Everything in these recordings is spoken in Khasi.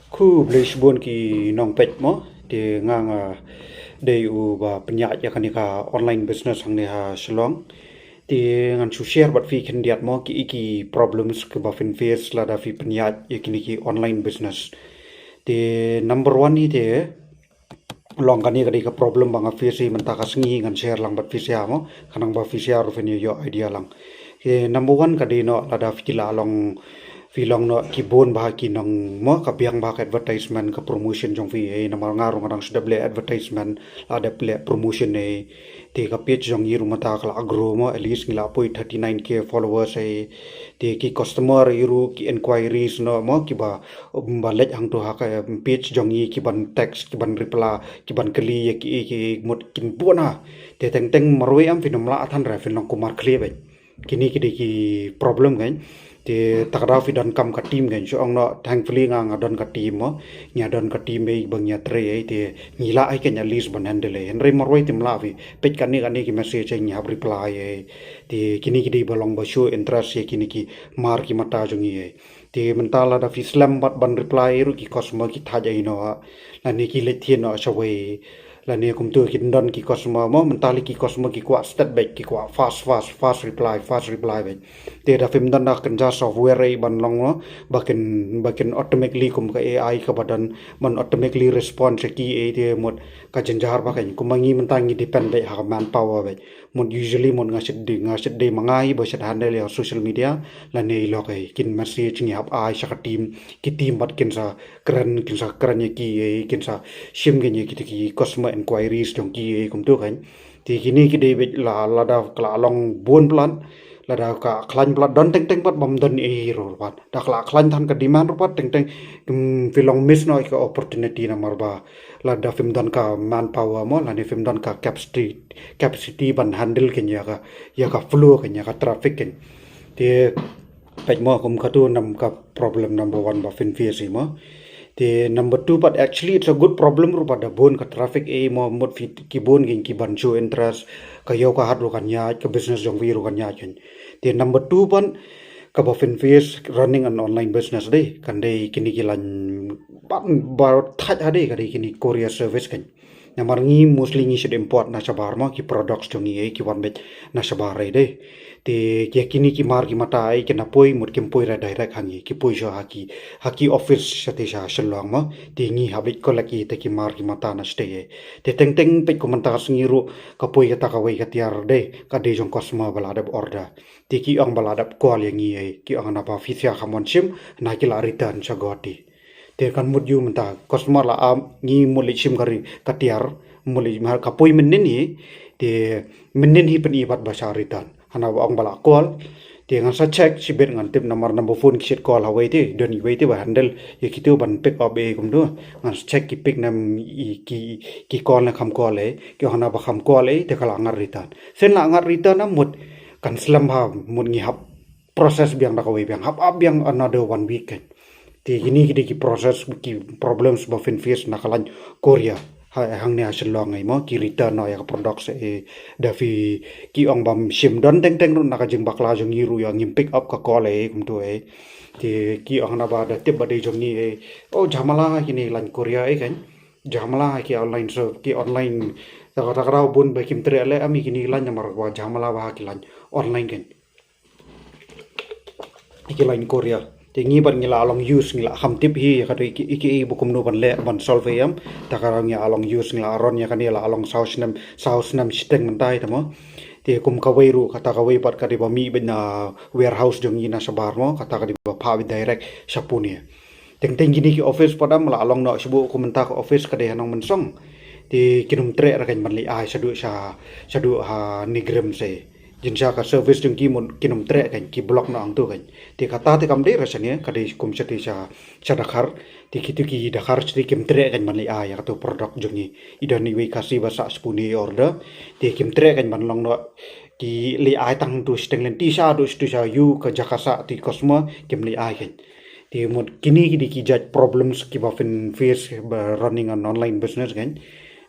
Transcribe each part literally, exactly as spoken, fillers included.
Khublei shibun ki nongpeit mo, te nga nga dei u ba pynïaid ïa kane ka online business hangne ha Shillong. Te ngan shu share bad phi khyndiat mo ki, ki problems kiba phin face lada phi pynïaid ïa kine ki online business. Te number one hi te long kane ka dei ka problem ba nga face hi mynta ka sngi, ngan share lang bad phi sha mo, khnang ba phi sha ruh phin ïoh idea lang. Te number one ka dei noh lada phi la long, phi long noh ki bun bha ki nong mo, ka biang bha ka advertisement ka promotion jong phi ei, namar nga ruh nga dang shu dep leh advertisement, la dep leh promotion ei. Te ka page jong ngi ruh mynta ka la grow mo, at least ngi la poi thirty nine K followers ei. Te ki customer ïa ruh ki inquiries noh mo, kiba, um, ba leit hangto ha ka, um, page jong ngi, ki ban text, ki ban reply, ki ban kylli ïa ki, ki mut kin bun ha. Te teng teng marwei am phin ym lah than re, phin long kumar khlieh beit. Kine ki dei ki problem kan. Te ta ka daw phi don kam ka team kan. Shu ong noh, thankfully nga nga don ka team mo. Nga don ka team ei ba nga trei ei, te ngi lah ei kan at least ban handle ei. Hynrei marwei te ym lah phi. Peit kane kane ki message ei ngi hap reply ei. Te kine ki dei ba long ba show interest ïa kine ki mar ki mata jong ngi ei. Te mynta lada phi slem bad ban reply ei ruh ki customer ki thait ei noh. Lane ki leit thied noh shawei. Lane kumto ki don ki customer mo, mynta lei ki customer ki kwah stet beit, ki kwah fast, fast, fast reply, fast reply beit. Te da phim don da kynja software ei ban long mo, ba kin, ba kin automatically kum ka A I kaba don, ban automatically respond sha ki ei, te mut ka jynjar bha kan. Kumba ngi mynta ngi depend beit ha ka manpower beit. Mut usually mut nga shu dei, nga shu dei ma nga hi ba shu handle ïa social media, lane ïa lok ei, kin message ngi hap ai sha ka team, ki team bad kin sa kren, kin sa kren ïa ki ei, kin sa shim kin ïa kita ki customer inquiries jong ki ei kumto kan. Te kine ki dei beit la, lada ka la long bun palat, lada ka khlaiñ palat, don teng teng pat bym don ei ruh pat. Da ka la khlaiñ than ka demand ruh pat teng teng, um, phi long miss noh ka opportunity namar ba lada phim don ka manpower mo, lane phim don ka capacity, capacity ban handle kin ïa ka, ïa ka flow kin, ïa ka traffic kin. Te peit mo kum katu nam ka problem number one ba phin face ei mo. Te number two pat actually it's a good problem ruh pat da bun ka traffic ei mo, mut phi ki bun kin ki ban show interest, ka ïew ka hat ruh kan ïaid, ka business jong phi ruh kan ïaid kan. Te number two pat kaba phin face running an online business dei, kan dei kine ki line ba, ba thait ha dei, ka dei kine courier service kan. Namar ngi mostly ngi shu import na shabar mo, ki products jong ngi ei ki wan beit na shabar ei dei. Te ki kine ki mar ki mata ei kin poi mut kim poi ra direct ha ngi, ki poi sha ha ki, ha ki office shatei sha Shillong mo. Te ngi hap beit collect ïa kita ki mar ki mata na shatei ei. Te teng teng peit kum mynta ka sngi ruh ka poi kata kawei ka tiar dei, ka dei jong customer ba la dep order. Te ki ong ba la dep call ïa ngi ei, ki ong naba phi sha kham wan shim, na ki la return sha Guwahati. Te kan mut ïoh mynta customer la ap, ngi mut leit shim ka ri, ka tiar, mut leit mar ka poi mynnin hi. Te mynnin hi pyni pat ba sha return. Hana ba ong ba la call. Te ngan sa check shibit, ngan tip namar number phone ki shet call ha wei te, don wei te ba handle ïa kitu ban pick up ei kumtu. Ngan sa check ki pick nam ei, ki, ki call ne kham call ei, ki hana ba kham call ei, te ka la ngat return. Shen la ngat return am mut kan slem ha, mut ngi hap process biang da kawei biang, hap ap biang another one week kan. Te kine ki dei ki process, ki problems ba phin face na ka line courier. Ha, hangne ha Shillong ei mo, ki return noh ïa ka products ei, da phi, ki ong bym shim, don teng teng ruh na ka jingbakla jong ngi ruh ïa ngim pick up ka call ei kumtu ei. Te ki ong naba da tip ba dei jong ngi ei. Oh, jhamala kine line courier ei kan. Jhamala ki online, so ki online, ta ka, ta ka daw bun ba kim treh leh ami kine line namar ba jhamala ba ki line online kan. Ki line courier. Te ngi pat ngi la long use, ngi la kham tip hi, ka dei ki, ki, ki, ba kumno ban leh, ban solve em. Ta ka ngi la long use, ngi la run ïa kane la long saw snem, saw snem shiteng mynta hi te mo. Te kum kawei ruh, kata kawei pat ka dei ba mih beit na warehouse jong ngi na shabar mo, kata ka dei ba phah beit direct sha Pune. Teng teng kine ki office pat am la long noh, shibun kum mynta ka office ka dei ha Nongmynsong. Te kin ym treh ra kan ban leit ai shaduh sha, shaduh ha NEIGRIHMS ei. Jin sha ka service jong ki mut kin ym treh kan, ki block noh hangtu kan. Te kata te kam dei ra shane, ka dei kum shatei sha, sha Dkhar. Te kitu ki Dkhar shatei kim treh kan ban leit ai ïa katu product jong ngi. I don iwei i Khasi ba sah sha Pune order. Te kim treh kan ban long noh, ki leit ai tang tu shiteng lynti shaduh, shaduh sha ïu ka jaka sah tu customer kim leit ai kan. Te mut kine ki dei ki jait problems kiba phin face ba running an online business kan.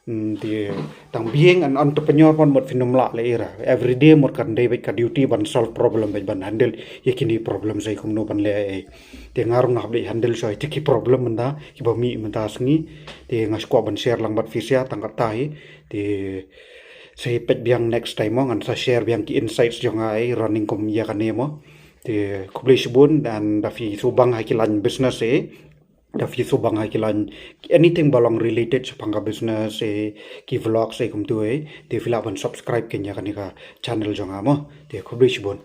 Hmm, te tang being an entrepreneur pat mut phin ym lah leh ïa ka. Everyday mut kan dei beit ka duty ban solve problem, beit ban handle ïa kine problem, sa kumno ban leh. Te nga ruh nga hap dei handle shuwa ïa ki problem mynta kiba mih mynta sngi. Te nga sngewkwah ban share lang bad phi sha tang katta hi. Te sa peit biang next time mo, ngan sa share biang ki insights jong nga, eh, running kum ïa kane mo. Te khublei shibun, dan da phi sngewbang ha ki line business, eh, da phi sngewbang ha ki line, anything ba long related shaphang ka business, eh, ki vlogs, eh, kumtu, eh, te phi lah ban subscribe keiñ ïa kane ka channel jong nga mo. Te khublei shibun.